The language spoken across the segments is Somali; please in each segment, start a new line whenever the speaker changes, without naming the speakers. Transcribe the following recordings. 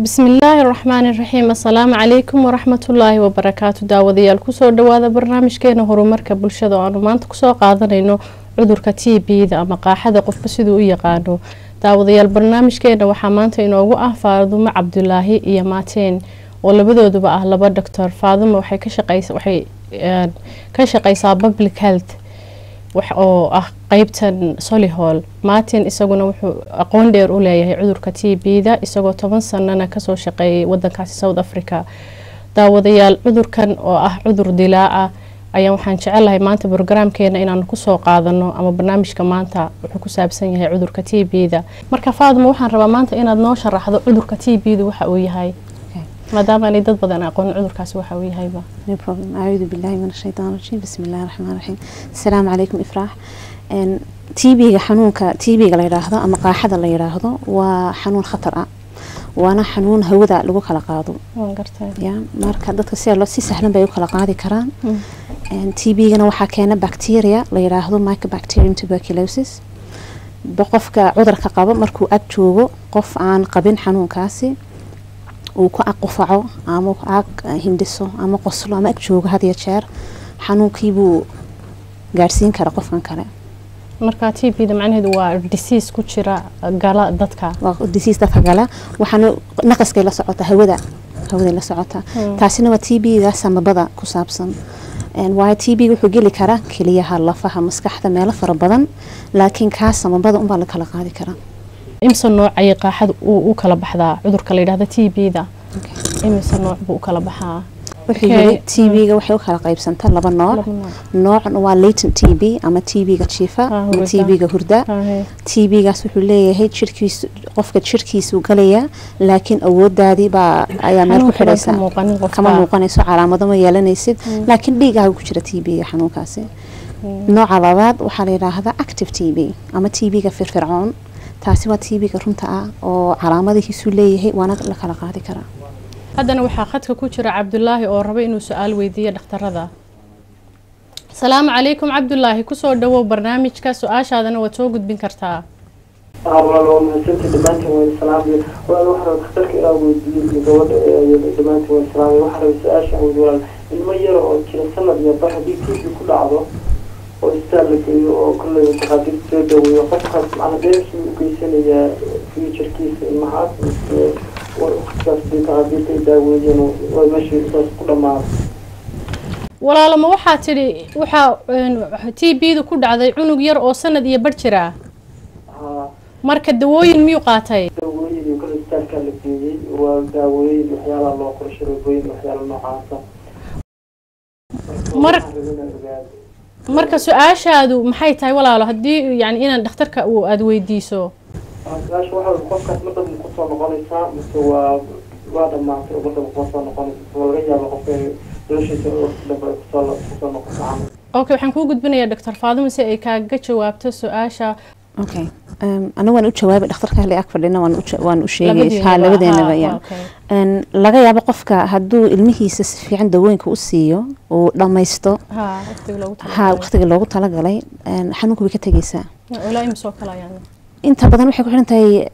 Bismillaahi raxmaani raxiim. Assalaamu calaykum waraxmatullaahi wabarakaatu. Daawadayaal, kusoo dhawaada barnaamijkeena horumarka bulshada oo aanu maanta kusoo qaadanayno cudurka TB-da ama qaaxada, qofba siduu u yaqaano. Daawadayaal, barnaamijkeena waxaa maanta inoogu ah Faadumo Cabdulaahi iyo Maateen oo labadooduba ah laba doctor. Faadumo waxay ka shaqeysaa public health wax oo ah qeybtan Solihull. Martin isaguna wuxuu aqoon dheer u leeyahay cudurka TB-da, isagoo 10 sanana kasoo shaqeeyay wadankaasi South Africa. Daawadayaal, cudurkan oo ah cudur dilaa ah ayaan waxaan jecelahay maanta brograamkeena inaanu kusoo qaadano, ama barnaamijka maanta wuxuu ku saabsan yahay cudurka TB-da. Marka Faaduma, waxaan rabaa maanta inaad noo sharaxdo cudurka TB-du waxa uu yahay, maadaama aanay dad badan aqoon cudurkaasi waxa uu yahayba.
No problem. أعوذ بالله من الشيطان الرجيم. بسم الله الرحمن الرحيم. السلام عليكم إفراح. TB-ga, xanuunka TB-ga la yidhaahdo ama qaaxada la yidhaahdo, waa xanuun khatar ah, waana xanuun hawada lagu kala qaado.
Waan gartay.
Ya, marka dadka si loo si sahlan bay u kala qaadi karaan. TB-gana waxaa keena bacteria la yidhaahdo Mycobacterium tuberculosis. Qofka cudurka qabo markuu ag joogo qof aan qabin xanuunkaasi, uu ku ag qufaco ama ku ag hindhiso ama qoslo ama ag joogo had iyo jeer, xanuunkiibuu gaarsiin kara qofkan kale.
Marka TB-da macnaheedu waa disease ku jira gala dadka.
Waa disease dadka gala, waxaana naqaskay la socota, hawada, hawaday la socota. Taasina waa TB-ga samabada ku saabsan. Waayo TB wuxuu geli karaa keliyaha, lafaha, maskaxda, meelo fara badan, laakiin kaa samabada unbaa la kala qaadi karaa.
Imse nooc ayay qaaxada u kala baxdaa? Cudurka la yidhahda TB-da imise nooc buu u kala baxaa?
Wuxuu yiri TB-ga waxay u kala qaybsantaa laba nooc. Noocna waa latent TB ama TB-ga jiifa ama TB-ga hurda. TB-gaas wuxuu leeyahay jirkiisu, qofka jirkiisuu galayaa, laakiin awoodaadii baa ayaa meel ku xidhaysa, kama muuqanayso, calaamado ma yeelanaysid, laakiin dhiigaaga ku jira TB-ga xanuunkaasi. Nooca labaad waxaa la yidhaahdaa active TB ama TB-ga firfircoon. Taasi waa TB-ga runta ah oo calaamadihiisuu leeyahay, waana la kala qaadi karaa.
Haddana waxaa khadka ku jira Cabdulaahi oo raba inuu su-aal weydiiyo dhakhtarada. Asalaamu calaykum Cabdulaahi, kusoo dhawow barnaamijka, su-aashaadana waad soo gudbin kartaa.
Walaal, waa mahadsanta dhammaantiin, waan salaamaya. Walaal, waxaa raba dhakhtarka inaan weydiiyo iyo gabadha, dhammaantiin waan salaamaya. Waxaa rabay su-aasha aan weydiiyo, walaal, ilmo yar oo jira sanad iyo bar haddii TB ku dhacdo oo isbitaal la geeyo oo kolleyba takhaatiirta soo daweeyo, qofkaas macna damage u geysanayaa futurekiisa ilmahaas, mise waqtigaas hadii takhaatiirta ay daaweeyeen waa meesha saas ku dhamaado?
Walaalo, ma waxaa tidhi waxaa TB-du ku dhacday cunug yar oo sanad iyo bar jiraa?
Haa.
Marka dawooyin miyuu qaatay?
Daawooyin iyo kale isbitaalkaa la geeyey, waa daawooyin, waxyaalaha loo qoro, sharoobooyin, waxyaala noocaasa.
Marka su-aashaadu maxay tahay, walaalo, haddii yani inaan dhakhtarka uu aada weydiiso?
Su-aasha waxa, qofkaas mar dambe kusoo noqonaysaa mise waa dhamaatay oo mar dambe kuma soo noqonaysa, mise waa laga yaaba qofka inay noloshiisa waqti dambe ay kusoo noqoto camal?
Okay, waxaan kuu gudbinayaa Doctor Faadimo si ay kaaga jawaabto su-aasha.
Okay, anigu waan u jawaabay, dhakhtarka hale ag fadhina waan u sheegay. Ha, labadeenaba ya. Laga yaabo qofka hadduu ilmihiisa si fiican dawooyinka u siiyo uu dhammaysto, ha, waqtiga loogu talagalay, xanuunka way ka tegeysaa. Inta badan waxay ku xiran tahay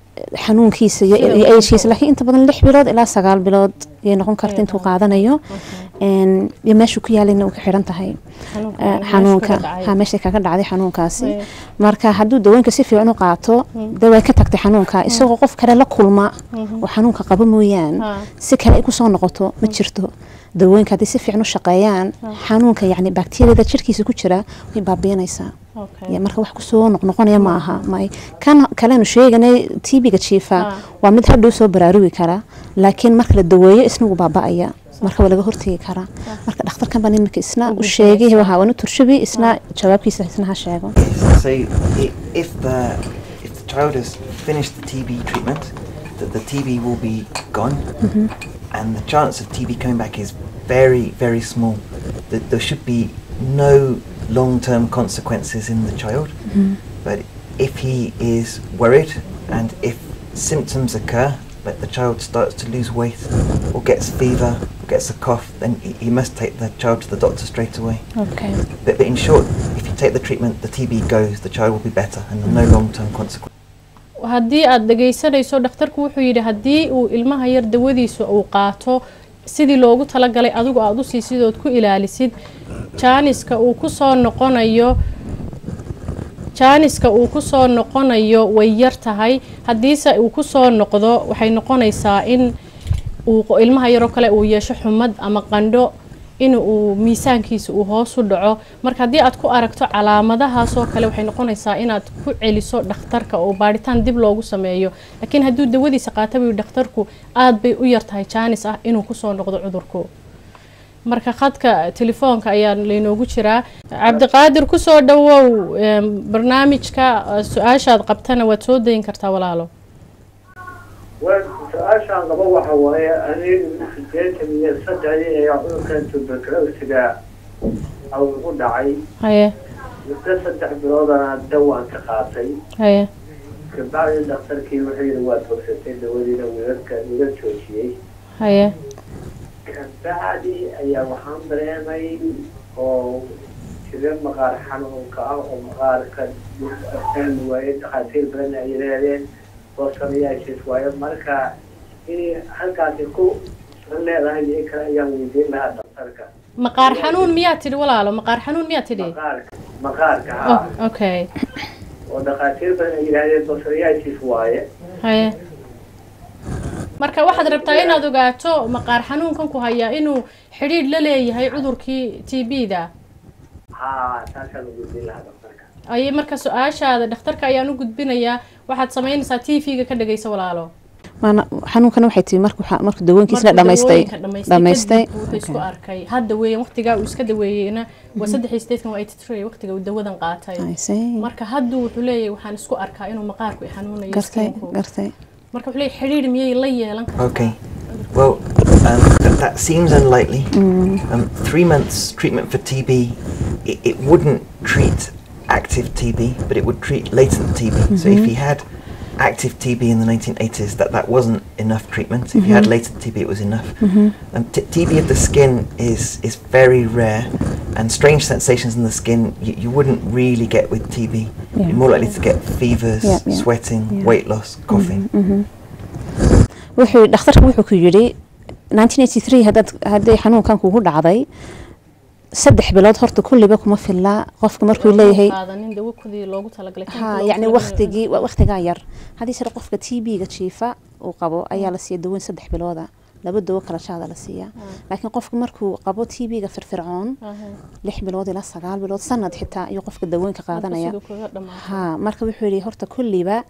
xanuunkiisa iyo agekiisa, laakiin inta badan 6 bilood ilaa 9 bilood yay noqon karta intuu qaadanayo, iyo meeshuu ku yaalayna uu ka xiran tahay xanuunka, ha, meesha kaga dhacday xanuunkaasi. Marka hadduu dawooyinka si fiican u qaato, dee way ka tagtay xanuunka. Isagoo qof kale la kulma oo xanuunka qaba mooyaan, si kale ay kusoo noqoto ma jirto. Dawooyinka haddii si fiican u shaqeeyaan, xanuunka, yacni bakteeriyada jirkiisa ku jira way baabiinaysaa. Marka wax kusoo noqnoqonaya ma aha. May kan kalenu sheeganay, TB-ga jiifa, waa mid hadhow soo baraarugi kara, laakiin marka la daweeyo isna wuu baaba'aya. Marka waa laga hortegi karaa. Marka dhakhtarkan baan iminka isna u sheegay, waxa waan u turjubi, isna jawaabkiisa isna ha sheego.
So if the child has finished the TB treatment, that the TB will be gone, and the chance of TB coming back is very, very small. That there should be no long-term consequences in the child. But if he is worried and if symptoms occur, like the child starts to lose weight or gets fever or gets a cough, then he must take the child to the doctor straight away. But in short, if you take the treatment, the TB goes, the child will be better, and no long-term consequences.
Haddii aad dhegaysanayso, dhakhtarku wuxuu yidhi haddii uu ilmaha yar dawadiisa uu qaato sidii loogu talagalay, adigu aada u siisid ood ku ilaalisid, jaaniska uu kusoo noqonayo, jaaniska uu kusoo noqonayo way yar tahay. Haddiise uu kusoo noqdo, waxay noqonaysaa in uu ilmaha yaroo kale uu yeesho xumad ama qandho, in uu miisaankiisa uu hoos u dhaco. Marka haddii aad ku aragto calaamadahaasoo kale, waxay noqonaysaa inaad ku celiso dhakhtarka oo baadhitaan dib loogu sameeyo. Laakiin hadduu dawadiisa qaata, buu dhakhtarku, aad bay u yartahay jaanis ah inuu kusoo noqdo cudurku. Marka khadka telefoonka ayaa laynoogu jiraa. Cabdiqaadir, kusoo dhawow barnaamijka. Su-aashaad qabtana waad soo dayin kartaa, walaalo.
Su-aashaan qabo waxa waaye, anigu 83-dii ayaa cudurkan tuberculosis-ga igu dhacay. Muddo 3 biloodana dawaan ka qaatay. Kabacdi dhakhtarkii wuxuu yidhi waad bogsatay, dawadiina wiilalka iga joojiyey. Kabacdi ayaa waxaan dareemay oo jiro maqaar xanuunka ah oo maqaarka fahmi waaye. Dhakhaatiir badan ay yidhaahdeen psoriasis waayo. Marka inay halkaasi ku leedahay iyo kale ayaan weydiin lahaa dhakhtarka.
Maqaar xanuun miyaa tidhi, walaalo? Maqaar xanuun miyaa tidhi?
Maqaarka, maqaarka, ha. Oo dhakhaatiir badan ay yidhaahdeen psoriasis waaye.
Haye, marka waxaad rabtaa inaad ogaato maqaar xanuunkan ku hayaa inuu xidhiidh la leeyahay cudurkii TB-da?
Ha, taasaan weydiin lahaa dhakhtarka.
Aye, marka su-aashaada dhakhtarka ayaan u gudbinayaa. Waxaad samaynaysaa TV-ga ka dhagaysa, walaalo.
Maana xanuunkana waxay timi markuu dawooyinkiisna dhamaystay.
Markuu
dhamaystay.
Kadib wuxuu isku arkay hadda weeyaan. Waqtigaa uu iska daweeyeyna waa 83-kan, waa 83 waqtiga uu dawadan qaatay.
I see.
Marka hadda wuxuu leeyahay waxaan isku arkaa inuu maqaarku i xanuunayo, skinku. Marka wuxuu leeyahay xidhiidh miyay la yeelan kartaa?
Okay. Well, that seems unlikely. 3 months treatment for TB, it wouldn't treat active TB, but it would treat latent TB. So if he had active TB in the 1980s, that wasn't enough treatment. If you had latent TB, it was enough. TB of the skin is very rare, and strange sensations in the skin you wouldn't really get with TB. You're more likely to get fevers, sweating, weight loss, coughing.
Wuxuu dhakhtarku wuxuu ku yidhi 1983 haddaad hadday xanuunkan kugu dhacday, 3 bilood horta kulliba kuma filla qofka markuu leeyahay.
Qaadanin dawo kudii loogu talagalay.
Ha, yacni waqtigii waa waqtigaa yar. Haddii sare qofka TB-ga jiifa uu qabo ayaa la siiya dawoon 3 bilooda, laba dawo kala jaada la siiyaa. Laakiin qofka markuu qabo TB-ga firfircoon, 6 bilood ilaa 9 bilood, sanad xitaa ayuu qofka dawooyinka qaadanaya. Ha, marka wuxuu yidhi horta kulliba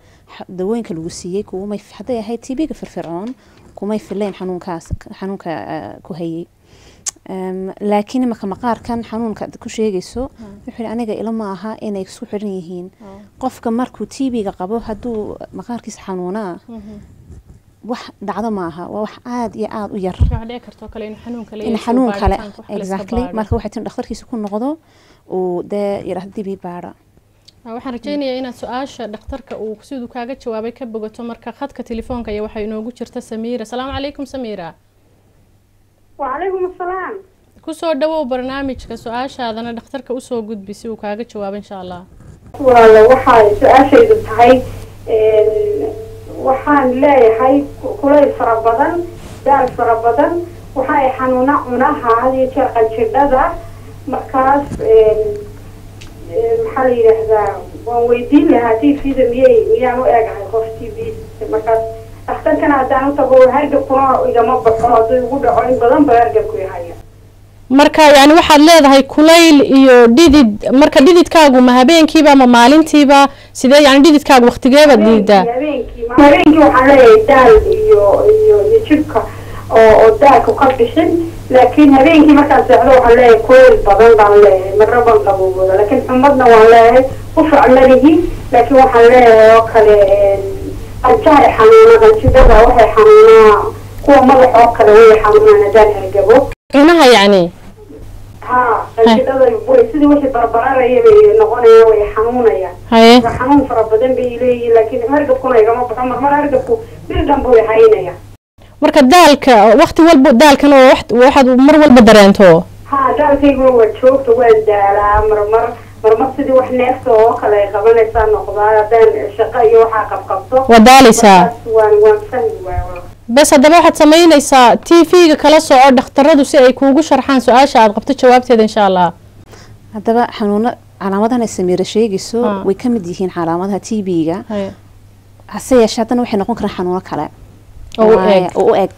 dawooyinka lagu siiyey kuwamay, hadday ahayd TB-ga firfircoon, kumay filayn xanuunkaas, xanuunka ku hayay. Laakiin imaka maqaarkan xanuunka aad ku sheegayso, wuxuu yidhi aniga ila ma aha inay isku xidhan yihiin. Qofka markuu TB-ga qabo hadduu maqaarkiisa xanuunaa, wax dhacdo maaha, waa wax aada iyo aada u yar.
Waxaa dhici kartoo kale in xanuun kale
in xanuun kale, exactly. Marka waxay tin dhakhtarkiisa ku noqdo uu dee yidhaahdo dib ii baadha.
Waxaan rajaynayaa inaad su-aasha dhakhtarka uu siduu kaaga jawaabay ka bogato. Marka khadka telefoonka ayaa waxaa inoogu jirta Samiira. Asalaamu calaykum, Samiira.
وعليكم السلام.
Kusoo dhawow barnaamijka, su-aashaadana dhakhtarka usoo gudbi si uu kaaga jawaabo, insha Allah.
Walaalo, waxaa su-aashaydu tahay, waxaan leeyahay kulayl fara badan, daal fara badan, waxa ay xanuuna cunaha had iyo jeer, qanjidhada. Markaas maxaa la yidhaahdaa, waan weydiin lahaa TV-da miyay miyaan u eegahay qof TB? Markaas dhakhtarkana haddaan u tago, hargabkuna igama baxo, hadduu igu dhaco in badan ba hargabku ihaya.
Marka yani waxaad leedahay kulayl iyo dhidid. Marka dhididkaagu ma habeenkiiba ma maalintiiba, sidee yani dhididkaagu waqtigeebaad dhididaa?
Habeenkii waxaan leeyahay daal iyo jirka oo daalku ka bixin, laakiin habeenkii markaan seexdo waxaan leeyahay kulayl badan baan leeyahay, marna baan qabowgooda, laakiin xumadna waan leeyahay, qufac malihi, laakiin waxaan leeyahay oo kale qanjaha xanuuna, qanjidhada waxay xanuunaa, kuwa madax oo kale way xanuunaan haddaan hargabo.
Cunaha yacni?
Ha, qanjidhada way sidii wixii barbararaya bay noqonayaan, way xanuunayaan. Xanuun fara badan bay leeyihiin, laakiin hargabkuna igama baxo, marmar hargabku bil dhan buu haynaya.
Marka daalka waqti walba, daalkan oo waxaad mar walba dareento?
Ha, daalkayguna waa joogta, waan daalaa marmar. Marmar sidii wax neefta oo kale ay qabanaysaa noqdaa haddaan shaqo iyo waxaa qabqabto.
Waa daalaysaa.
Markaas waan fahmi waaya walaal.
Bes haddaba waxaad samaynaysaa TV-ga kala soco dhakhtaradu si ay kuugu sharxaan su-aasha aad qabto jawaabteeda, insha Allah.
Haddaba xanuuno calaamadahan ay Samiira sheegayso way ka mid yihiin calaamadaha TB-ga, hase yeeshee haddana waxay noqon karaan xanuuno kale
oo u eg.
Oo u eg.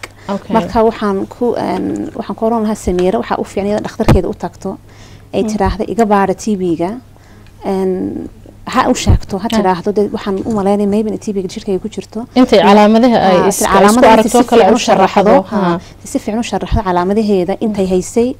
Marka waxaan ku oran lahaa Samiira, waxaa u fiican iyada dhakhtarkeeda u tagto, ay tiraahdo iga baara TB-ga, ha u sheegto, ha tiraahdo de waxaan u malaynaya maybe in TB-ga jirkayga ku jirto.
Intay calaamadaha ay isku aragto kale u sharaxdo.
Si fiican u sharaxdo calaamadaheeda, intay haysay,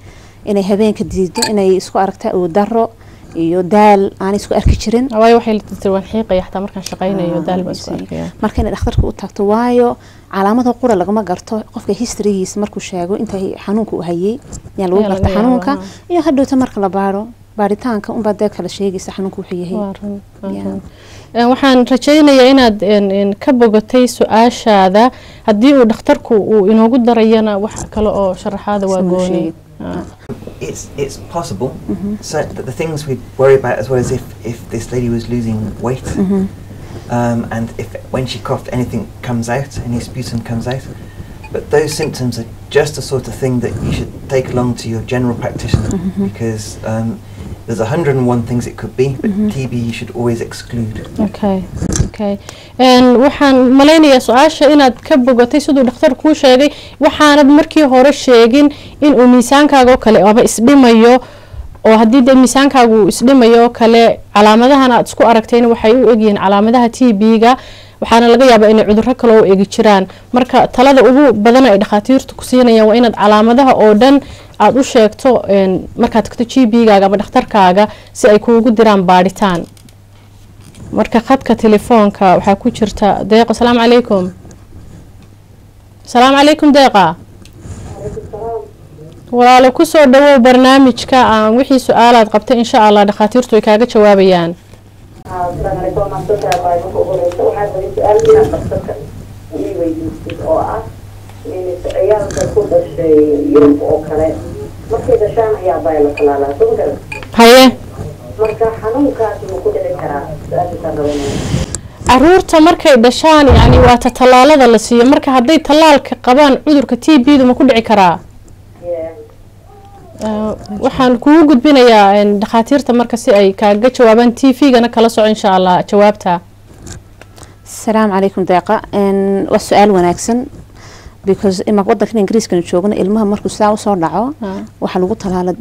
inay habeenka diido, inay isku aragta awood darro iyo daal aan isku arki jirin.
Waayo waxay la tiri waan xiiqaya xataa markaan shaqaynayo, daal baan isku arkaya.
Marka inay dhakhtarka u tagto, waayo calaamada qura lagama garto. Qofka historygiisa markuu sheego inta xanuunka uu hayay yaa lagu garta xanuunka, iyo hadhowta marka la baaro, baaritaanka unbaa dee kala sheegaysa xanuunka wuxuu yahay.
Waxaan rajaynayaa inaad ka bogatay su-aashaada. Haddii uu dhakhtarku uu inoogu darayana wax kale oo sharaxaada waa gooni.
It's possible. So the things we worry about as well is if this lady was losing weight, and if when she coughed anything comes out, any sputum comes out. But those symptoms are just the sort of thing that you should take along to your general practitioner, because there's 101 things it could be, but TB you should always exclude.
Okay, waxaan malaynayaa su-aasha inaad ka bogatay siduu dhakhtar kuu sheegay. Waxaanad markii hore sheegin in uu miisaankaaga oo kale aba isdhimayo, oo haddii dee miisaankaagu uu isdhimayo oo kale, calaamadahan aad isku aragtayna waxay u egyihiin calaamadaha TB-ga, waxaana laga yaabaa inay cudurro kale u egi jiraan. Marka talada ugu badan ay dhakhaatiirtu ku siinayaan waa inaad calaamadaha oo dhan aada u sheegto markaad tagto GP-gaaga ama dhakhtarkaaga, si ay kuugu diraan baadhitaan. Marka khadka telefoonka waxaa ku jirta Deeqa. Asalaamu calaykum. Asalaamu calaykum Deeqa, walaalo kusoo dhawow barnaamijka. Aan wixii su-aalaad qabtay, insha Allah dhakhaatiirtu ay kaaga jawaabayaan.
Asalaamu calaykum. Mahadsantahay. Marka ugu horeysa waxaan rabay su-aal inaan dhakhtarka ii weydiistid, oo ah ciyaalka ku dhashay Yurub oo kale markay dhashaan ayaa baa la talaalaa, soo ma garan?
Haye.
Marka xanuunkaas ma ku dhici karaa? Su-aashaasaan rabanaya.
Caruurta markay dhashaan, yani waa ta tallaalada la siiyo, marka hadday tallaalka qabaan cudurka TB du ma ku dhici karaa? Waxaan kugu gudbinayaa dhakhaatiirta marka si ay kaaga jawaabaan. TV-gana kala soco, insha Allah, jawaabta.
Asalaamu calaykum Deeqa. Waa su-aal wanaagsan, because imaka wadankan Ingiriiskana joogno, ilmaha markuu sidaa usoo dhaco waxaa lagu talaala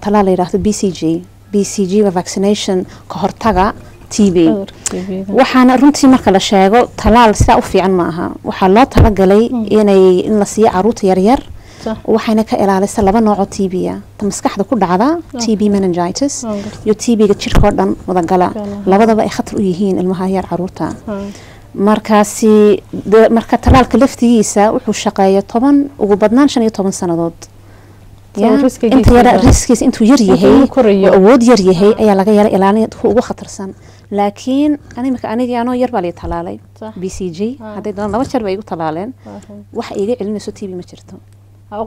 talaal la yidhaahdo BCG. BCG waa vaccination ka hortaga TB. Waxaana runtii marka la sheego talaal sidaa u fiican ma aha. Waxaa loo talagalay inay in la siiyo caruurta yaryar, waxayna ka ilaalisa laba noocoo TB ah: ta maskaxda ku dhacda, TB meningitis, iyo TB-ga jirka oo dhan wadagala. Labadaba ay khatar u yihiin ilmaha yar, caruurta. Markaasi marka talaalka laftigiisa wuxuu shaqeeya 10, ugu badnaan 15 sanadood. Inta yara riskiisa intuu yar yahay oo awood yar yahay ayaa laga yara ilaalinaya kuwa ugu khatarsan. Laakiin animaka anigii anoo yar baa lai talaalay BCG, hadday doonaan laba jeer bay igu talaaleen, wax iga celinayso TB ma jirto.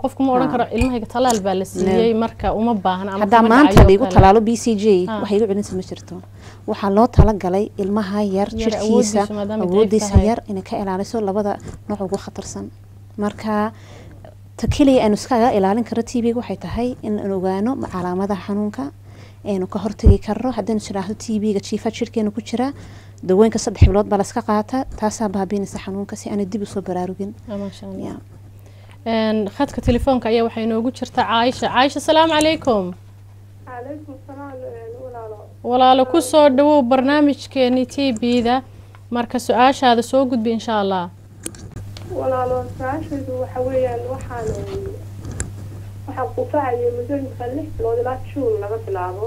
Qofku ma odhan karo ilmahayga talaal baa la siiyey, marka uma baahna ama
haddaa maanta laigu talaalo BCG, wax iga celinaysa ma jirto. Waxaa loo talagalay ilmaha yar jirkiisa awoodiisa yar inay ka ilaaliso labada nooc ugu khatarsan. Marka ta keliya aynu iskaga ilaalin karno TB-ga waxay tahay in aan ogaano calaamadaha xanuunka, aynu ka hortagi karno. Haddaynu tidhaahdo TB-ga jiifa jirkeena ku jira, dawooyinka 3 bilood baa laska qaata, taasaa baabiinaysa xanuunka si aanay dib usoo baraarugin.
Khadka telefoonka ayaa waxaa inoogu jirta Caaisha. Caaisha, asalaamu calaykum.
Calaykum salaam walaalo.
Walaalo kusoo dhawow barnaamijkeeni TB-da. Marka su-aashaada soo gudbi, insha Allah.
Walaalo, su-aashaydu waxa weeyaan waxaan qufacayay muddo imika 6 bilood, ilaa Juun laga bilaabo.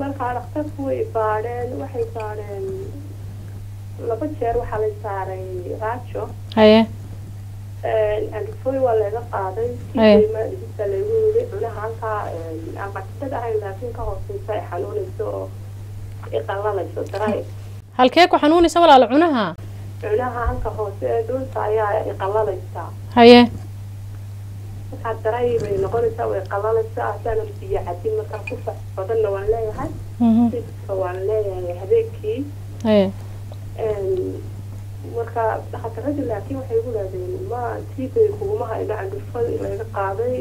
Markaa dhakhtarku way baadheen, waxay baadheen laba jeer, waxaa lay saaray raajo. Andfoy waa laga qaaday, TB laygu yiri. Cunaha halkaa aan qatidad ahayn laakiin ka hooseysa ay xanuunayso oo iqalalayso daray.
Halkee ku xanuunaysa walaalo, cunaha?
Cunaha halka hoose ee dhuunta ayaa iqalalaysa. Markaa daray bay noqonaysaa, way qalanaysaa haddaanan biyo cabin. Markaa qufac badanna waan leeyahay, sidka waan leeyahay habeenkii. Marka dhakhaatiradii laakiin waxay igu leedeen ma TB kuguma hayno, candhufada layga qaaday,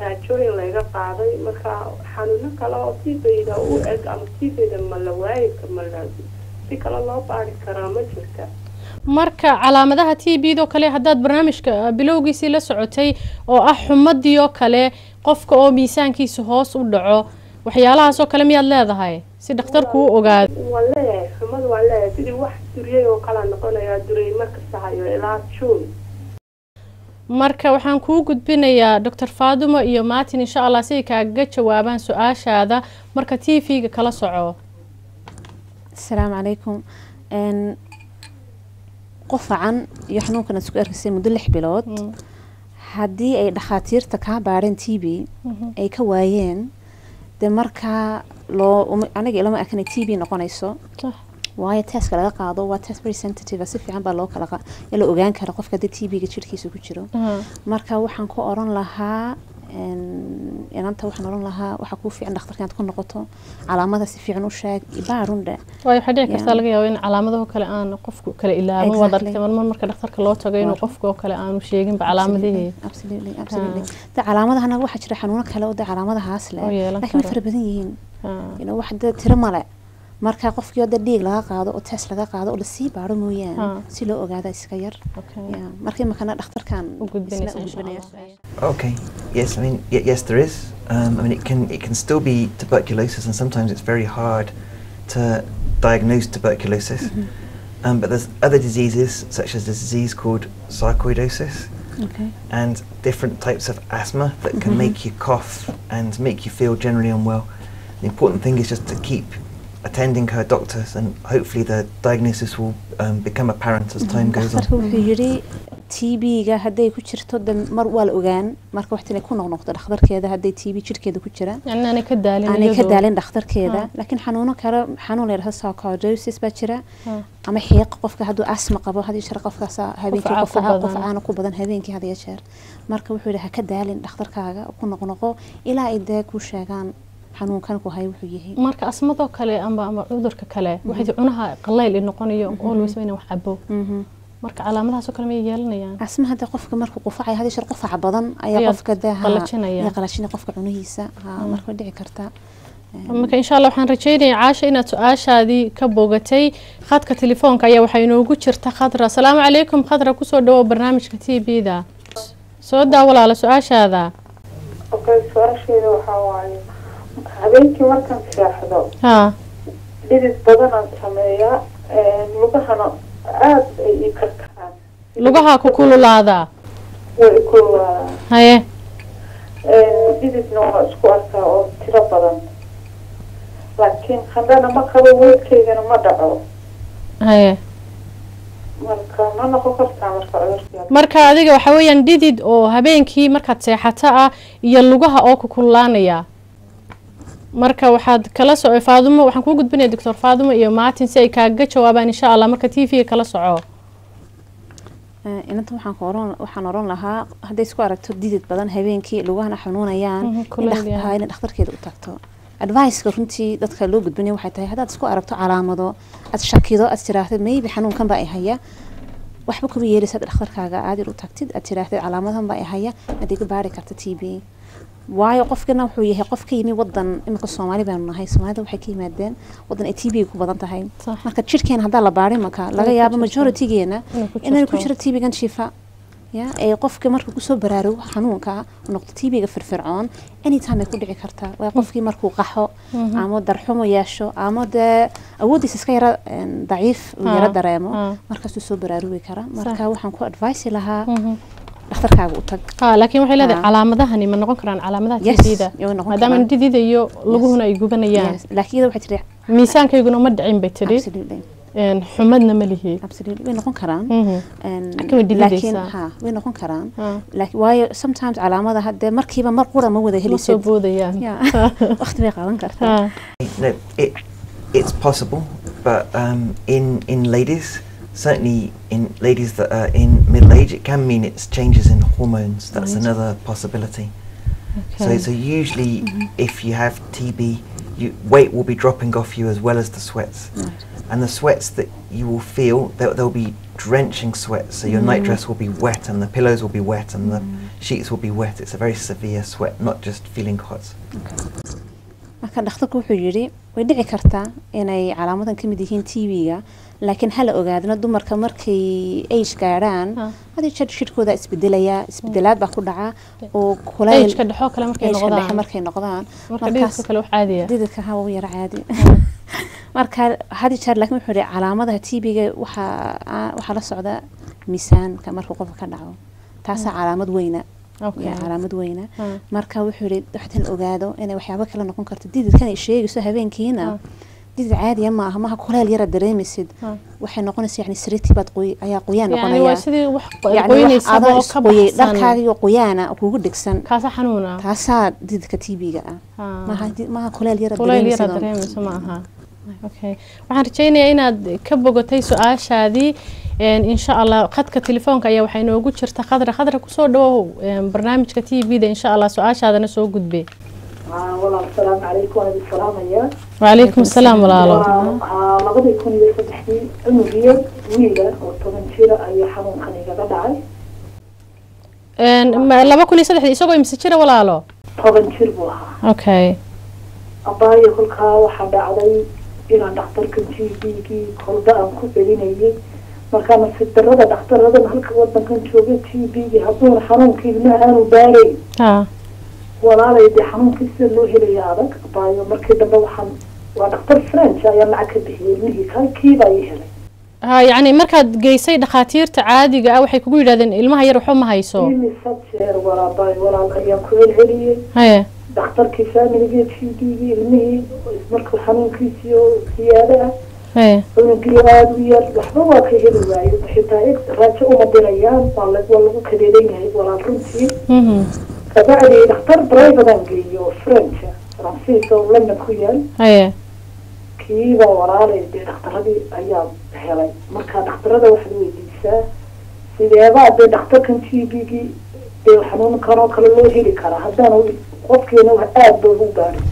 raajooyin layga qaaday. Marka xanuuno kale oo TB-da u eg ama TB-da ma la waayi, ma la si kale loo baari karaa ma jirta?
Marka calaamadaha TB do kale haddaad barnaamijka bilowgiisii la socotay oo ah xumadii oo kale, qofka oo miisaankiisa hoos u dhaco, waxyaalahaas oo kale miyaad leedahay si dhakhtarku u ogaado?
Waan leeyahay, xumad waan leeyahay, sidii wax duriyay oo kalaa noqonayaa, duriyay markasta hayo ilaa June.
Marka waxaan kuu gudbinayaa Doctor Fadumo iyo Martin insha Allah si ay kaagaga jawaabaan su-aashaada. Marka TV-ga kala soco.
Asalaamu calaykum. Qufacan iyo xanuunkan aad isku arkaysay muddo 6 bilood, haddii ay dhakhaatiirta kaa baareen TB ay ka waayeen, dee markaa loo aniga ilama arkan TB noqonayso, waayo testka laga qaado waa test very sensitive. Si fiican baa loo kala la ogaan kara qofka haddii TB-ga jirkiisa ku jiro. Marka waxaan ku oran lahaa inanta, waxaan oran lahaa waxaa kuu fiican dhakhtarka inaad ku noqoto, calaamada si fiican u sheeg, baarun dhe.
Waayo waxaa dhici kartaa, laga yaabo in calaamadaho kale aan qofku kala ilaabin. Waad aragtay marmar marka dhakhtarka loo tago inuu qofka oo kale aanu sheeginba calaamadihii.
Absolutely. De calaamadahana waxaa jira xanuuno kale oo de calaamadahaas leh, laakiin way fara badan yihiin, wax de tiro male. Marka qofkii oo de dhiig laga qaado oo test laga qaado oo lasii baaro mooyaan si loo ogaada iska yar. Marka imakana dhakhtarkan
u gudbinaya.
Okay. Yes, I mean, yes, there is. I mean, it can still be tuberculosis, and sometimes it's very hard to diagnose tuberculosis. But there's other diseases, such as a disease called sarcoidosis, and different types of asthma that can make you cough and make you feel generally unwell. The important thing is just to keep attending her doctors, and hopefully the diagnosis will become apparent as time goes on.
Dhakhtarka wuxuu yidhi TB-ga hadday ku jirto de mar waa la ogaan. Marka waxta inay ku noqnoqdo dhakhtarkeeda hadday TB jirkeeda ku jira.
Yani aanay ka daalin.
Aanay ka daalin dhakhtarkeeda. Laakiin xanuuno kale, xanuun la yidhahdo sarcoidosis baa jira, ama xiiq qofka hadduu asma qabo had iyo jeer qofkaas habeenkii qufaca, qufacaana ku badan habeenkii had iyo jeer. Marka wuxuu yidhi ha ka daalin dhakhtarkaaga, ku noqnoqo ilaa ay dee ku sheegaan xanuunkan ku hay wuxuu yahay.
Marka asmadoo kale ama cudurka kale waxay cunaha qallayl i noqonayo, always inaan wax cabo. Marka calaamadahaas oo kale may yeelanayaan?
Asma hadda qofka markuu qufacay had iyo jeer qufaca badan ayaa qofka dee
qalajinaya.
Qalajinaya qofka cunahiisa, marka way dhici kartaa.
Marka insha Allah waxaan rajeynayaa, Caasha, inaad su-aashaadii ka bogatay. Khadka telefoonka ayaa waxaa inoogu jirta Khadra. Asalaamu calaykum Khadra, kusoo dhawow barnaamijka TB-da. Soo daa walaala su-aashaada.
Okay, su-aasheeda waxaa waaye habeenkii markaan seexdo dhidid badanaan sameeyaa, lugahana aada ay ii karkaraan.
Lugaha ku kululaadaa?
Way i kululaadaan. Dhididna waa isku arkaa oo tiro badan, laakiin qandhana ma qabo, weydkaygana ma dhaco. Marka ma noqon kartaa marka cudurka?
Marka adiga waxa weeyaan dhidid oo habeenkii markaad seexato ah iyo lugaha oo ku kululaanaya. Marka waxaad kala soco Faadumo, waxaan kuu gudbinaya Doctor Faadumo iyo Martin si ay kaaga jawaabaan insha Allah. Marka TV-ga kala soco.
Inanta waxaan ku oran, waxaan oran lahaa hadday isku aragto didid badan habeenkii, lugahana xanuunayaan, inay dhakhtarkeeda u tagto. Advice-ka runtii dadka loo gudbinaya waxay tahay haddaad isku aragto calaamado aad shakido, aad tiraahdo maybe xanuunkan baa i haya, waxba kuma yeelaysa dhakhtarkaaga aad u tagtid, aad tiraahdo calaamadahan baa i haya, aad iga baari karta TB. Waayo qofkana wuxuu yahay qof ka yimi wadan, iminka Soomaali baanu nahay, Soomaalida waxay ka yimaadeen wadan ay TB ku badan tahay. Marka jirkeena haddaa la baarin, marka laga yaabo majority-geena inay ku jiro TB-gan shifa ya ee qofka markuu kusoo baraarugo xanuunka noqdo TB-ga firfircoon, anytime ay ku dhici kartaa. Waa qofkii markuu qaxo ama darxumo yeesho ama dee awoodiisa iska yara daciif uu yara dareemo, markaasuu soo baraarugi kara. Marka waxaan ku advice lahaa dhakhtarkaaga u tag.
Ha, laakiin waxay leedahay calaamadahani ma noqon karaan calaamadaha TB-da, maadaama dhidida iyo luguhuna ay gubanayaan?
Laakiin iyada waxay tiri
miisaankayguna ma dhicin bay tidhi, xumadna ma lihi.
Absolutely, way noqon karaan, laakiin ha way noqon karaan, laakiin waayo sometimes calaamada hadee markiiba mar qura ma wada
helaysid, soo boodayaan.
Waqti bay qaadan kartaa.
No, it's possible, but in ladies Certainly in ladies that are in middle age, it can mean it's changes in hormones. That's another possibility.
Okay.
So usually if you have TB, weight will be dropping off you as well as the sweats.
Right.
And the sweats that you will feel, they'll be drenching sweats. So your nightdress will be wet and the pillows will be wet and the sheets will be wet. It's a very severe sweat, not just feeling hot.
Marka dhakhtarku wuxuu yidhi way dhici kartaa inay calaamadan ka mid yihiin TB-ga, laakiin hala ogaadna dumarka markay age gaadhaan had iyo jeer jidhkooda isbedelaya, isbedelaad baa ku dhaca oo kulayl
age-ka dhexoo kale markay
age-ka dhexe
noqdaan,
markay noqdaan,
marka dhididka kale wax caadiya.
Dhididka ha wuu yara caadi marka had iyo jeer, laakiin wuxuu yidhi calaamadaha TB-ga waxaa la socda miisaanka markuu qofka ka dhaco, taasaa calaamad weyna. Yaa calaamad weyna. Marka wuxuu yidhi waxtan ogaado inay waxyaabo kale noqon karto. Dididkan ay sheegayso habeenkiina didid caadiya ma aha, maaha kuleyl yara dareemaysid, waxay noqonaysa yani sariirtii baad qoy ayaa qoyaan
yani
noqonaya,
waa sidii wax
yacni wax
qoynaysaba
adoo
oo ka
isqoyay
baxsan
dharkaagii oo qoyaana oo kugu dhegsan,
kaasa xanuuna.
Taasaa dididka TB-ga ah. Maaha kuleyl yara
kulayl yara
dareemaysid
dareemayso ma aha. Okay, waxaan rajaynayaa inaad ka bogatay su-aashaadii. Insha Allah khadka telefoonka ayaa waxaa inoogu jirta Khadra. Khadra, kusoo dhawow barnaamijka TV-da, insha Allah su-aashaadana soo gudbe.
Walaal, asalaamu calaykum, waan idin salaamayaa.
Wacalaykum asalaam, walaalo.
2003-dii cunugiyo wiila oo 10 jira ayaa xanuunkan igaga dhacay.
2003-dii isagoo imse jira, walaalo?
10 jir buu ahaa. Abaayo, kolkaa waxaa dhacday inaan dhakhtarkan TB-gii kolba aan ku celinayay. Markaa nasiib darrada dhakhtaradan halka wadankan jooga TB-gii hadduuna xanuunka ilmaha aanu baarayn, walaalay dee xanuunkii sida loo helaya adag, abaayo. Markii dambe waxaan waa dhakhtar French ayaan lacag ka bixiyay, ilmihii kiibaa ii helay.
Ha, yacni markaad geysay dhakhaatiirta caadiga ah waxay kugu yidhahdeen ilmaha yar waxba ma hayso?
Imisa jeer walaabay walaal ayaan ku celceliyey. Dhakhtarkii familigii TB-gii ilmihii markuu xanuunkiisii oo siyaado ah, cunugii aada u yar waxba waa ka heli waayo, xitaa raajo uma dirayaan, waa lagu kadeedan yahay walaal runtii. Kabacdi dhakhtar private aan geeyo oo French, Faransiis oo London ku yaal. Kiiba walaalay dee dhakhtaradii ayaa helay. Marka dhakhtarada waxaad weydiisaa sideebaa dee dhakhtarkan TB-gii dee xanuunkan oo kale loo heli karaa haddaanu qofkiina wax aada boogu gaarin.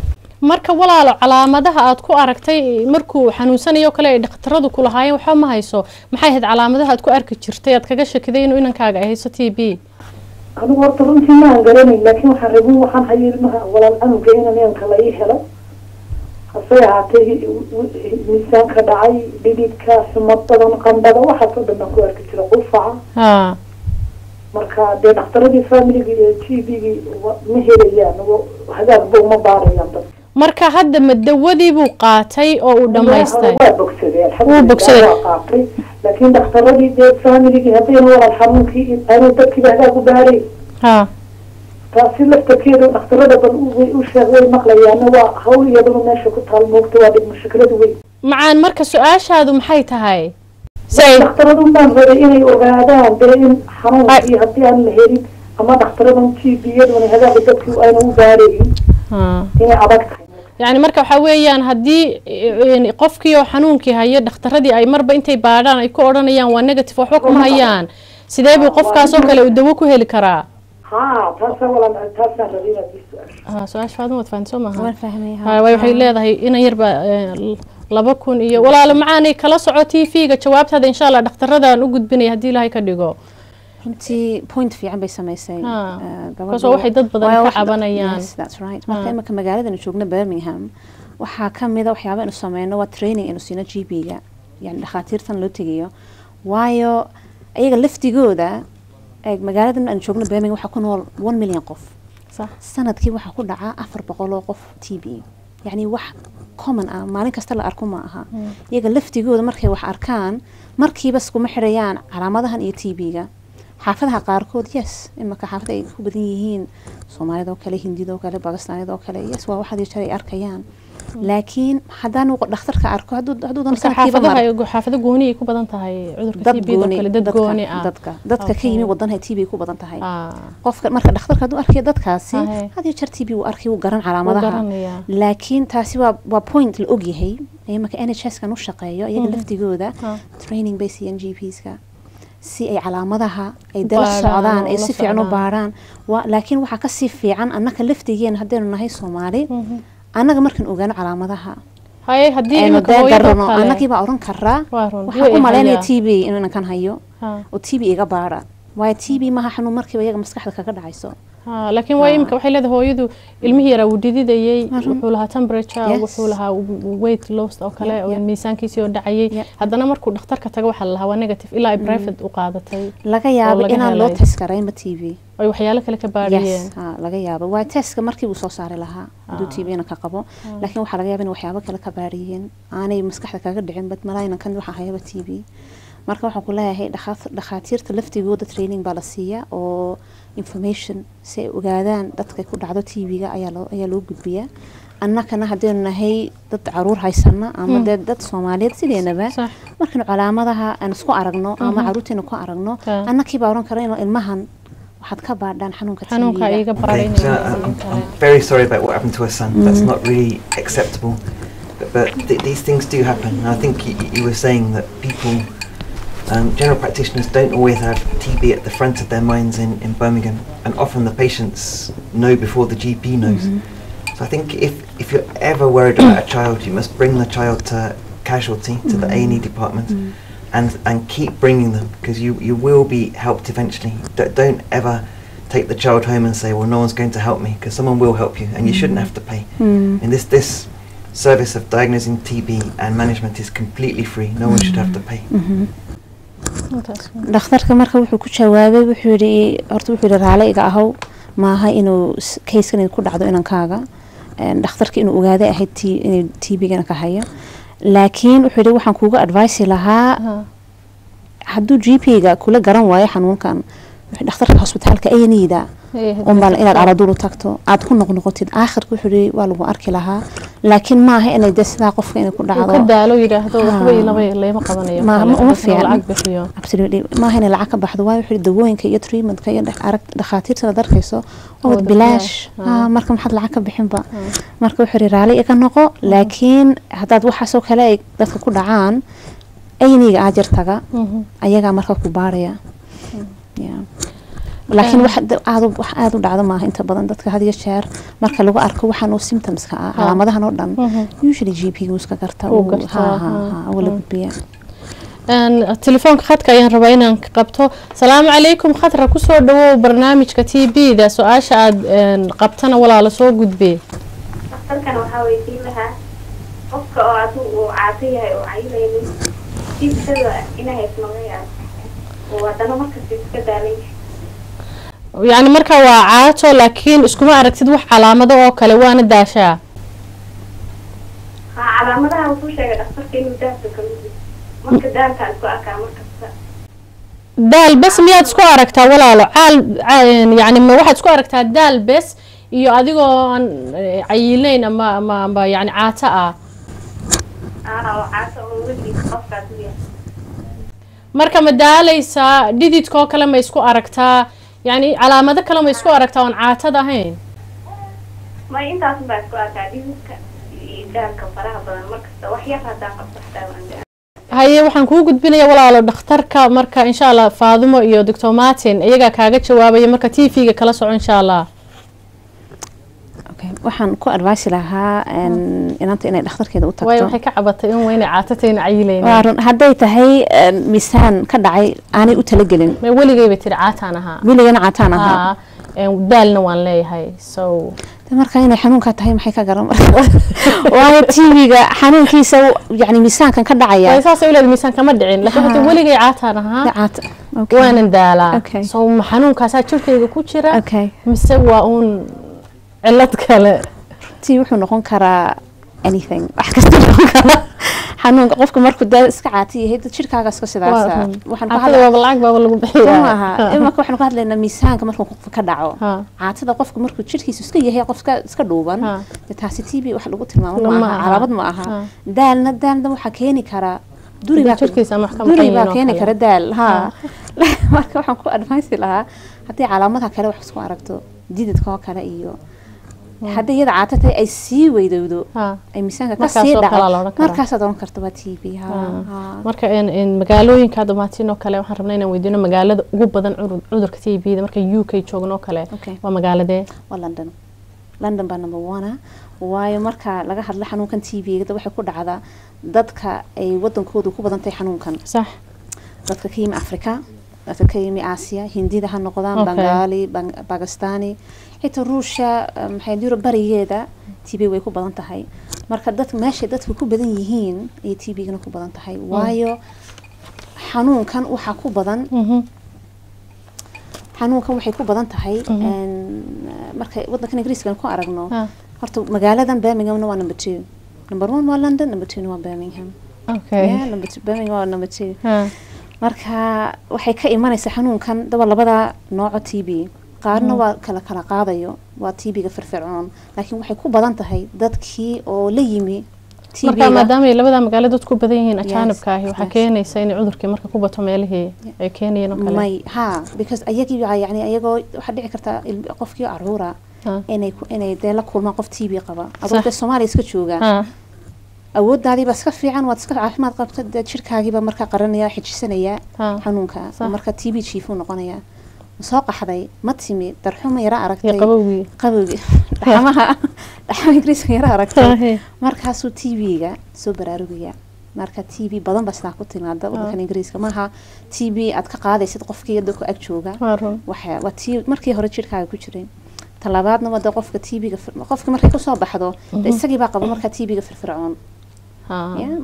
Marka walaalo, calaamadaha aad ku aragtay markuu xanuunsanayo kale ay dhakhtaradu ku lahaayeen waxba ma hayso, maxay ahayd calaamadaha aad ku arki jirtay aad kaga shakiday inuu inankaaga ay hayso TB?
Anigu horta runtii maan garanayn, laakiin waxaan rabin waxaan hayay ilmaha walaal canuga inan inanka la ii helo. Hase ahaatee miisaanka dhacay, dhididka, xumad badan, qandhada, waxaas oo dhan baan ku arki jiray, qufaca. Marka dee dhakhtaradii familigii iyo TB-gii ma helayaan, hagaagba uma baarayaan dadka.
Marka hadda ma dawadii buu qaatay oo uu dhammaystay?
Waa bogsaday.
Wuu bogsaday.
Waa qaatay, laakiin dhakhtaradii dee familigii haddayna walaal xanuunkii aanu dadkiiba hagaag u baaray, taasi laftarkeeda dhakhtarada bal way u sheeg way maqlayaana, waa hawl iyaduna meesha ku taal moogta, waa dhib mushkiladu weyn.
Macaan, marka su-aashaadu maxay tahay?
Dhakhtaradun baan rabay inay ogaadaan dee in xanuunkii haddii aan la helin ama dhakhtaradan TB-yaduna hagaaga dadkii ayna u baarayin inay adag tahay.
Yacni marka waxaa weeyaan haddii qofkii oo xanuunkii hayo dhakhtaradii ay marba intay baadhaan ay ku odhanayaan waa negative, waxba kuma hayaan, sidee buu qofkaas oo kale uu dawo ku heli karaa?
Ha, taasaa walaal, taasaan rabay inaad ii su-aasho.
Ha, su-aasha Faadima waad fahanti soo maaha?
Waan fahmay.
Ha, waay waxay leedahay inan yarba 2000 iyo. Walaalo macaanay, kala soco TV-ga jawaabtaada insha Allah, dhakhtaradaan u gudbinaya haddii Ilaahay ka dhigo.
Runtii point fiican bay samaysay. Gabadhu.
Kaasoo waxay dad badan
Waayo
ka
cabanayaan.
Cabanayaan.
Yes, that's right. Marka imika magaaladan joogna Birmingham waxaa ka mid a waxyaaba inu sameyno waa training inu siino GP-ga, yani dhakhaatiirtan loo tegayo, waayo iyaga laftigooda eeg magaaladan aan joogno Birmingham waxaa ku nool 1 million qof. Sanadkii waxaa ku dhaca 400 oo qof TB, yacni wax common ah maalin kasta la arko ma aha. Iyaga laftigooda markay wax arkaan markiiba iskuma xidhayaan calaamadahan iyo TB-ga. Xaafadaha qaarkood, yes, imaka xaafada ay ku badan yihiin Soomaalida oo kale, Hindida oo kale, Bakistaanida oo kale, yes, waa waxaad jeer ay arkayaan, laakiin haddaan uu dhakhtarka arko hadduu doono
Marka
sanadkiiba mar.
Xaafadaha xaafado gooni ay ku badan tahay cudurka
Dad
TB oo
gooni
kale, dad
dadka
gooni ah.
dadka ka yimi wadanaha TB ku badan tahay. Qofka marka dhakhtarka hadduu arkayo dadkaasi had iyo jeer TB uu arkay, wuu garan
Wuu
calaamadaha.
garanayaa.
Laakiin taasi waa point la ogyahay Imanka NHS kan u shaqeeyo iyaga laftigooda training bay siiyaan GPs-ka si ay calaamadaha ay dala socdaan, ay si fiican u baaraan. Laakiin waxaa kasii fiican annaka laftigeena haddaynu nahay Soomaali, annaga markaan ogaano calaamadaha
haye haddii imika hooyado kale
annagii baa oran karaa waxaan u malaynaya TB inuu inankan hayo oo TB iga baara, waayo TB maha xanuun markiiba iyaga maskaxda kaga dhacayso.
Laakiin waa imika waxay leedahay hooyadu ilmihii yaraa wuu dhididayey, wuxuu lahaa temperature, wuxuu lahaa weight loss oo kale oo miisaankiisii oo dhacayay, haddana markuu dhakhtarka tago waxaa la lahaa waa negative, ilaa ay private u qaadatay.
Laga yaabo inaan loo test garaynba TB,
ay waxyaalo kale ka baadhiyeen.
Laga yaabo waa testka markii uu soo saari lahaa hadduu TB na ka qabo, laakiin waxaa laga yaaba in waxyaabo kale ka baadhiyeen aanay maskaxda kaga dhicin bad malaa inankan waxaa hayaba TB. Marka waxaan ku leeyahay dhakhaatiirta laftigooda training baa la siiyaa oo information si ay ogaadaan dadka ku dhacdo TB-ga ayaa loo gudbiyaa. Annakana haddaynu nahay dad caruur haysana ama dee dad Soomaaliyeed sideenaba, markaynu calaamadaha aan isku aragno ama caruurteena ku aragno, annakii baa oran kara inuu ilmahan waxaad ka baadhaan xanuunka.
I'm very sorry about what happened to her son. That's not really acceptable. But these things do happen. And I think you were saying that people, general practitioners don't always have TB at the front of their minds in Birmingham, and often the patients know before the GP knows. So I think if you're ever worried about a child, you must bring the child to casualty, to the A&E department, and keep bringing them, because you will be helped eventually. Don't ever take the child home and say, well, no one's going to help me, because someone will help you, and you shouldn't have to pay. And this service of diagnosing TB and management is completely free. No one should have to pay.
Dhakhtarka marka wuxuu ku jawaabay, wuxuu yidhi horta, wuxuu yidhi raale iga ahow, maaha inuu kayskan ku dhacdo inankaaga, dhakhtarka inuu ogaaday ahayd inuu TB-gana ka hayo, laakiin wuxuu yidhi waxaan kuuga advice lahaa hadduu GP-ga kula garan waayo xanuunkan, dhakhtarka hosbitaalka A&E-da unbaa inaad caladuul u tagto, aad ku noqnoqotid, aakhirka wuxuu yidhi waa lagu arki lahaa, laakiin maaha inay dee sidaa qofka inay ku dhacdo
ka daalo yidhaahdo waxba lama qabanayo,
uma fiican, absolutely, maaha inay lacag ka baxdo, waayo wuxuu yidhi dawooyinka iyo treatmentka iyo arag dhakhaatiirta aad arkayso waa wad bilaash, marka maxaad lacag ka bixinba? Marka wuxuu yidhi raali iga noqo, laakiin haddaad waxaasoo kale ay dadka ku dhacaan, A&E-ga aajar taga, ayagaa marka ku baaraya. Laakiin wax aad wax aad u dhacdo maaha inta badan dadka had iyo jeer marka lagu arko waxaan oo symptomska ah, calaamadahan oo dhan, usually GP gu iska garta, wuu la gudbiyaa.
Telefoonka khadka ayaan rabaa inaan qabto. Salaamu calaykum Khadra, kusoo dhawow barnaamijka TB da, su-aasha aad qabtana walaala soo gudbee.
Dhakhtarkan waxaa weydiin lahaa qofka oo adigu uu caato yahay oo cayilaynin, TB-da inay hayso laga yaabo oo haddana markasta iska daalay.
Yacni marka waa caato laakiin iskuma aragtid wax calaamado oo kale, waana daashaa.
Ha, calaamadaha wuxuu sheegay dhakhtarka inuu daalka ka mid yahay, marka daalkaan isku arkaa markasta.
Daal bes miyaad isku aragtaa walaalo? Caal yani ma waxaad isku aragtaa daal bes iyo adigoo aan cayileyn ama yani caato ah?
Oo caato oo weligiis qofkaas u yahay.
Marka ma daalaysaa? Dhididkoo kale ma isku aragtaa? Yani calaamado kale ma isku aragtaa oon caatada ahayn?
May, intaas baa isku arkaa, dhididka iyo daalka faraha badan markasta, wax yar haddaan qabto xataa waan daa.
Haye, waxaan kuu gudbinaya walaalo dhakhtarka, marka insha Allah Faadumo iyo Doctor Martin iyagaa kaaga jawaabaya, marka TV-ga kala soco insha Allah.
Waxaan ku advice lahaa inanta inay dhakhtarkeeda u tagto.
Waayo waxay ka cabatay in weyna caatatayna cayilayna.
Waa run, hadday tahay miisaan ka dhacay aanay u talagelin.
May, weligay bay tiri caataan ahaa.
Weligana caataan ahaa.
Daalna waan leeyahay, so
marka inay xanuunkaa tahay maxay ka garan, waayo TB-ga xanuunkiisa yani miisaankan ka dhacaya.
Way saasay uleedahay, miisaan kama dhicin, laakiin waxay weligay caataan ahaa waanan daalaa, so ma xanuunkaasaa jirkayga ku jira mise waa uun cilad kale?
Runtii wuxuu noqon karaa anything, wax kasta noqon karaa xanuunka qofka markuu daa iska caati yahay, dad jirkaaga iska sidaasa.
Waxaan ku hadlayaa lacag baaba lagu bixiyaa.
Maaha, imanka waxaan ku hadlaynaa miisaanka markuu qofka ka dhaco. Caatada qofka markuu jirkiisu iska yahay qofka iska dhuuban, dee taasi TB wax lagu tilmaamo ma aha, calaamad ma aha. Daalna waxaa keeni karaa duri baa keeni kara daal. Ha, marka waxaan ku advice lahaa haddii calaamadaha kale wax isku aragto, dididka oo kale iyo Haddii iyada caato tahay ay sii weydowdo, ay miisaanka ka sii dhaco, markaasaad oran karta waa TB.
Marka magaalooyinka hadda Maatiin oo kale, waxaan rabnaa inaan weydiino magaalada ugu badan cudurka TB da marka UK joogno oo kale, waa magaaladee?
Waa London. London baa number one ah, waayo marka laga hadlo xanuunkan TB-ga, waxay ku dhacdaa dadka ay wadankoodu ku badan tahay xanuunkan. Dadka ka yimi Africa, dadka ka yimi Aasiya, Hindida ha noqdaan, Bangaali, Bakistani, xitaa Ruushya, maxay, Yurub barigeeda TB way ku badan tahay. Marka dadka meeshay dadku ku badan yihiin ayay TB-gana ku badan tahay, waayo xanuunkan waxaa ku badan, xanuunkan waxay ku badan tahay marka wadankan Ingiriiskan ku aragno. Horta magaaladan Birminghamna waa number two. Number one waa London, number two waa Birmingham. Yeah, number two, Birmingham waa number two. Marka waxay ka imanaysaa xanuunkan daba labada nooco TB, qaarna waa kala qaadayo, waa TB-ga firfircoon, laakiin waxay ku badan tahay dadkii oo la yimi.
Marka maadaama ay labada magaalo dadku badan yihiin ajaanibka ahi, waxaa keenaysa inay cudurkii marka ku bato meelihii ay keenayeen oo kale.
May ha, because ayagii yani ayagoo waxaa dhici karta qofkii caruura inay dee la kulmaan qof TB qaba. Adoo dee Soomaaliya iska jooga, awooddaadiiba iska fiican, waad iska caafimaad qabta, dee jirkaagiiba markaa qaranaya, xijisanaya xanuunka, marka TB jiifuu noqonaya. Soo qaxday, ma timi, darxuma yara aragtay,
qabowgii,
qabowgii, dhaxamaha Ingiriiska yara aragtay, markaasuu TB-ga soo baraarugaya. Marka TB badan ba sidaa ku timaada wadankan Ingiriiska. Maaha TB aad ka qaadaysid qofkii dadku ag jooga, waxa waa tii markii hore jirkaaga ku jiray. Talabaadna waa qofka TB-ga, qofka markay kusoo baxdo isagii baa qaba marka TB-ga firfircoon,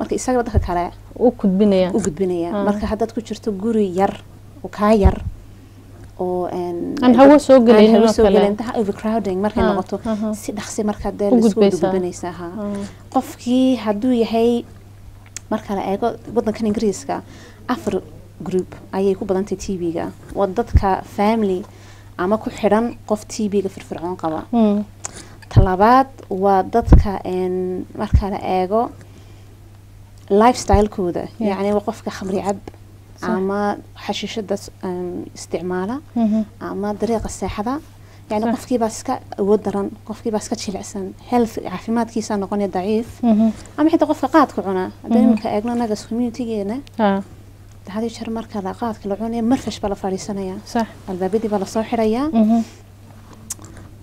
marka isaga dadka kale
u gudbinaya.
U gudbinaya. Marka haddaad ku jirto guri yar oo kaa yar oo
aan hawo soo gelin,
hawo soo gelin, overcrowding markay noqoto, si dhaqsi markaa dee laisku gudbinaysaa. Ha, qofkii hadduu yahay, marka la eego wadankan Ingiriiska, afar group ayay ku badantay TB-ga. Waa dadka family ama ku xidhan qof TB-ga firfircoon qaba. Talabaad waa dadka marka la eego lifestyle-kooda, yacni waa qofka khamri cab ama xashiishada isticmaala ama dariiqa seexada, yani qofkiibaa iska awood daran, qofkiibaa iska jilicsan, health caafimaadkiisa noqonaya daciif, ama xitaa qofka qaadka cuna. Haddii iminka eegno annaga communitygeena, had iyo jeer marka la qaadka la cunaya, marfash baa la fadhiisanaya, albaabadii baa lasoo xirayaa,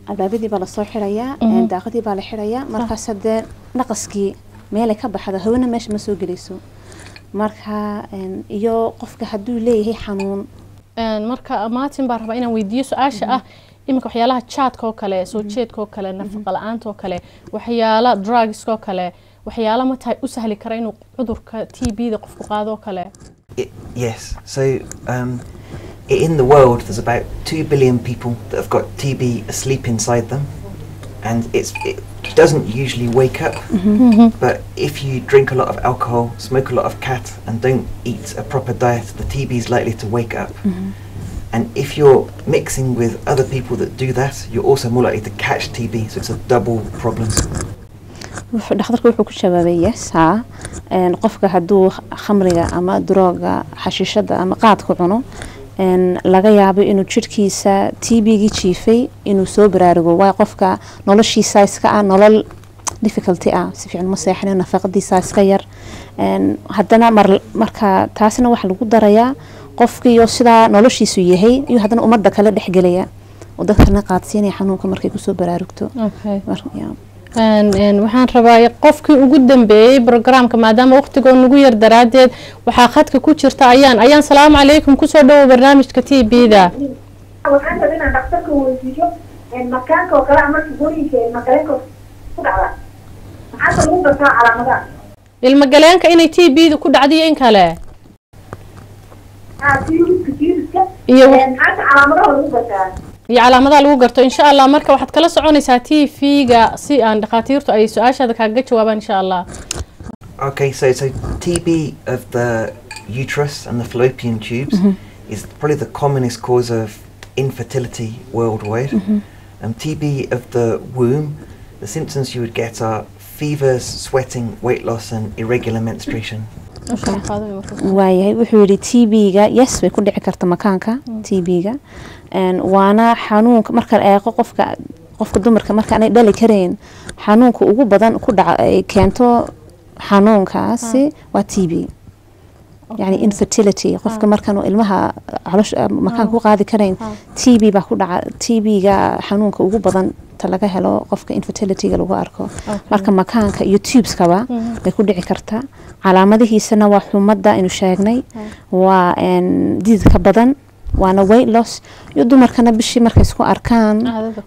albaabadii baa lasoo xirayaa, daaqadii baa la xirayaa. Markaas haddee naqaskii meelay ka baxda, hawana meesha ma soo gelayso. Marka iyo qofka hadduu leeyahay xanuun.
Marka Martin baa rabaa inaan weydiiyo su-aasha ah iminka waxyaalaha jaadka oo kale, soo jeedka oo kale, nafaqa la-aanta oo kale, waxyaala drugska oo kale, waxyaala ma tahay u sahli kara inuu cudurka TB da qofku qaado oo kale?
Yes. So in the world, there's about 2 billion people that have got TB asleep inside them, and it doesn't usually wake up. But if you drink a lot of alcohol, smoke a lot of khat, and don't eat a proper diet, the TB is likely to wake up. And if you're mixing with other people that do that, you're also more likely to catch TB. So it's a double problem.
Dhakhtarku wuxuu ku jawaabay yes, ha, qofka hadduu khamriga ama drooga, xashiishada ama qaadka cuno, laga yaabo inuu jidhkiisa TB-gii jiifay inuu soo baraarugo, waayo qofka noloshiisa iska ah nolol difficulty ah, si fiican uma seexanayo, nafaqadiisa iska yar. Haddana mar marka taasna waxaa lagu darayaa qofkiiyo sidaa noloshiisu yahay iyo haddana ummadda kale dhexgelaya oo dadkana qaadsiinaya xanuunka markay kusoo baraarugto.
Waxaan rabaa qofkii ugu dambeeyey programka, maadaama waqtigoo nagu yar daraaddeed. Waxaa khadka ku jirta Ayaan. Ayaan, salaamu calaykum, kusoo dhawow barnaamijka TB da.
Waxaan rabaa inaan dhakhtarka weydiiyo makaanka oo kale ama tubooyinka ilmagaleenka ku dhacda, maxaase lagu gartaa calaamadaha?
Ilmagaleenka inay TB da ku dhacdiyo in kale.
Viruska.
Iyo
maxaase calaamadaha lagu gartaa?
Iyo calaamadaha lagu garto, insha Allah. Marka waxaad kala soconaysaa TV-ga si aan dhakhaatiirtu ay su-aashaada kaaga jawaabaan, insha Allah.
Okay, so TB of the uterus and the fallopian tubes is probably the commonest cause of infertility worldwide. TB of the womb, the symptoms you would get are fevers, sweating, weight loss, and irregular menstruation.
Waayahay, wuxuu yidhi TB-ga yes, way ku dhici karta makaanka TB-ga, waana xanuunka marka la eego qofka Qofka dumarka marka aanay dhali karayn, xanuunka ugu badan ku dhaca ay keento xanuunkaasi waa TB, yani infertility. Qofka markaan ilmaha caloosha makaan ku qaadi karayn, TB baa ku dhaca. TB-ga xanuunka ugu badan ta laga helo qofka infertilityga lagu arko. Marka makaanka iyo tubeskaba way ku dhici kartaa. Calaamadihiisana waa xumadda aynu sheegnay, waa dididka badan, waana weight loss, iyo dumarkana bishii markay isku arkaan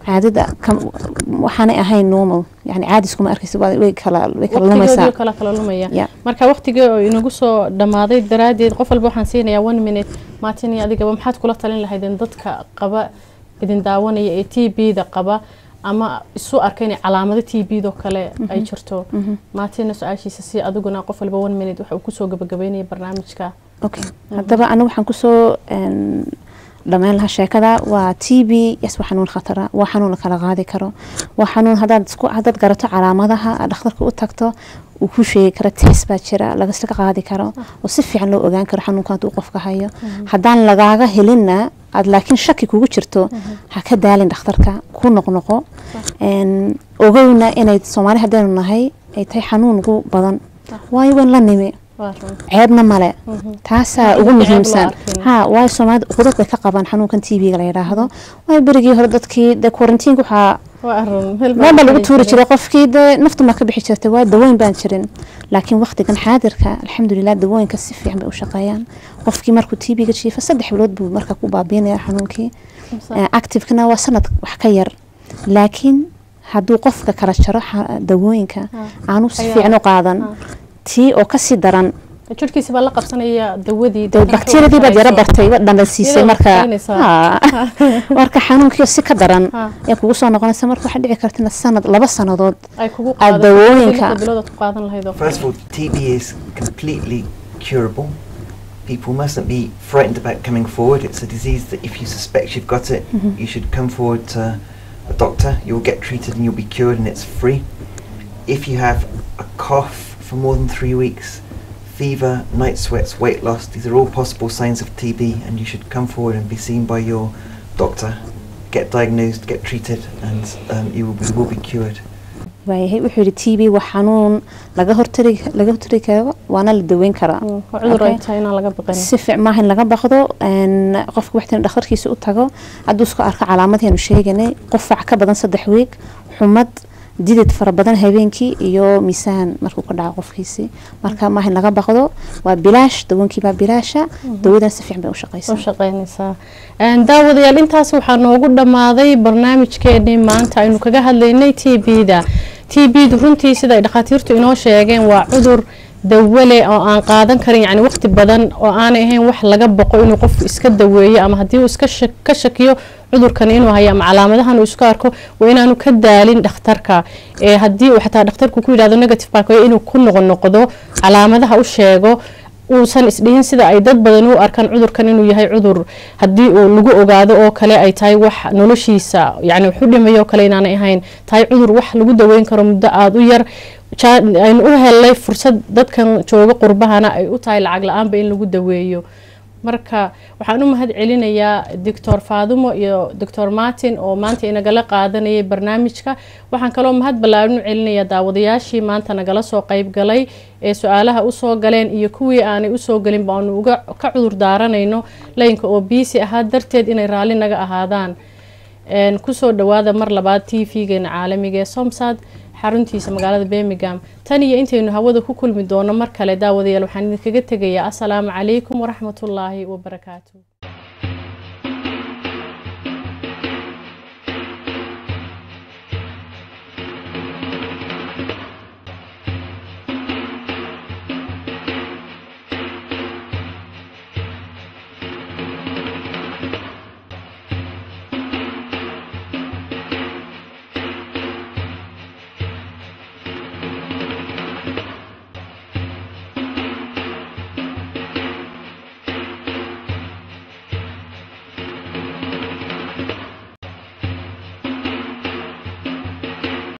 caadada waxaanay ahayn normal, yani caadi iskuma arkaysa, way kala lumaysaa.
Kala lumaya. Marka waqtigii oo inagu soo dhamaaday daraaddeed, qof walba waxaan siinayaa 1 minute. Martin iyo adigaba, maxaad kula talin lahaydeen dadka qaba, idin daawanaya, ee TB da qaba ama isu arka inay calaamado TB do kale ay jirto? Martina su-aashiisa si adiguna, qof walba 1 minute waxa uu kusoo gabagabeynaya barnaamijka.
Okay, haddaba anigu waxaan kusoo dhammayn lahaa sheekada waa TB, yes, waa xanuun khatara, waa xanuun la kala qaadi karo, waa xanuun haddaad garato calaamadaha, aad dhakhtarka u tagto, uu ku sheegi karo. Test baa jira lagaska qaadi karo oo si fiican loo ogaan karo xanuunka hadduu qofka hayo. Haddaan lagaaga helinna aad laakiin shaki kugu jirto, ha ka daalin, dhakhtarka ku noqnoqo. Ogowna inay Soomaali haddaynu nahay ay tahay xanuun ugu badan, waayo wayn la nimi, ceebna male. Taasaa ugu muhiimsan. Ha, waayo Soomaalida cudud bay ka qabaan xanuunkan TB-ga la yidhaahdo, waayo berigii hore dadkii dee quarantineka waxaa meel baa lagu tuuri jiray qofkii, dee naftu ma ka bixi jirtay, waayo dawooyin baan jirin. Laakiin waqtigan xaadirka, alxamdulilah, dawooyinka si fiican bay u shaqeeyaan. Qofkii markuu TB-ga jiifa, 3 bilood buu marka ku baabiinaya xanuunkii. Activekana waa sanad wax ka yar. Laakiin hadduu qofka kala jaro dawooyinka, aanu si fiican u qaadan, tii oo kasii daran.
Jirkiisa baa la qabsanaya dawadii.
Bakteeriyadii baad yara bartay, waad dhandhansiisay. Marka xanuunkii si ka daran ayaa kugu soo noqonaysa. Marka waxaa dhici karta sanad, 2 sanadood aad dawooyinka.
First of all, TB is completely curable. People mustn't be frightened about coming forward. It's a disease that if you suspect you've got it, you should come forward to a doctor. You'll get treated and you'll be cured, and it's free. If you have a cough for more than 3 weeks, fever, night sweats, weight loss, these are all possible signs of TB, and you should come forward and be seen by your doctor, get diagnosed, get treated, and you will be cured.
Waayahay, wuxuu yihi TB waa xanuun laga hortari karo, waana la daweyn karaa. Si fiic maaha in laga baqdo. Qofka waxtan dhakhtarkiisa u tago hadduu isku arko calaamadaheenu sheeganay: qufac ka badan 3 week, xumad, didid fara badan habeenkii, iyo miisaan markuu ka dhaco qofkiisii. Marka maaha in laga baqdo, waa bilaash, dawoonkii baa bilaasha, dawadan si fiican bay u shaqeysaa.
U shaqeynaysaa. Daawadayaal, intaas waxaa noogu dhammaaday barnaamijkeenii maanta aynu kaga hadlaynay TB da. TB du runtii, sida ay dhakhaatiirtu inoo sheegeen, waa cudur dawale oo aan qaadan karin, yani waqti badan, oo aanay ahayn wax laga boqo inuu qofku iska daweeyo. Ama haddii uu iska ka shakiyo cudurkan inuu hayo ama calaamadahan uu isku arko, waa inaanu ka daalin dhakhtarka. Ee haddii uu xataa dhakhtarku ku yidhahdo negative baa, inuu ku noqonoqdo, calaamadaha u sheego, uusan isdhihin sida ay dad badan u arkaan cudurkan inuu yahay cudur haddii uu lagu ogaado oo kale ay tahay wax noloshiisa yani wax u dhimayo oo kale, inaanay ahayn, tahay cudur wax lagu daweyn karo muddo aada u yar. Aynu u helnay fursad, dadkan jooga qurbahana ay u tahay lacag la-aanba in lagu daweeyo. Marka waxaan u mahad celinayaa Doctor Faadumo iyo Doctor Martin oo maanta inagala qaadanayay barnaamijka. Waxaan kaloo mahad ballaaran u celinayaa daawadayaashii maanta nagala soo qayb galay ee su-aalaha usoo galeen iyo kuwii aanay usoo gelin baanu uga ka cudur daaranayno laynka oo busy ahaa darteed, inay raalli naga ahaadaan. Kusoo dhawaada mar labaad TV-geena caalamiga ee Somsad, xaruntiisa magaalada Birmingham. Tan iyo intaynu hawada ku kulmi doono mar kale, daawadayaal, waxaan idinkaga tegayaa asalaamu calaykum waraxmatullaahi wabarakaatu.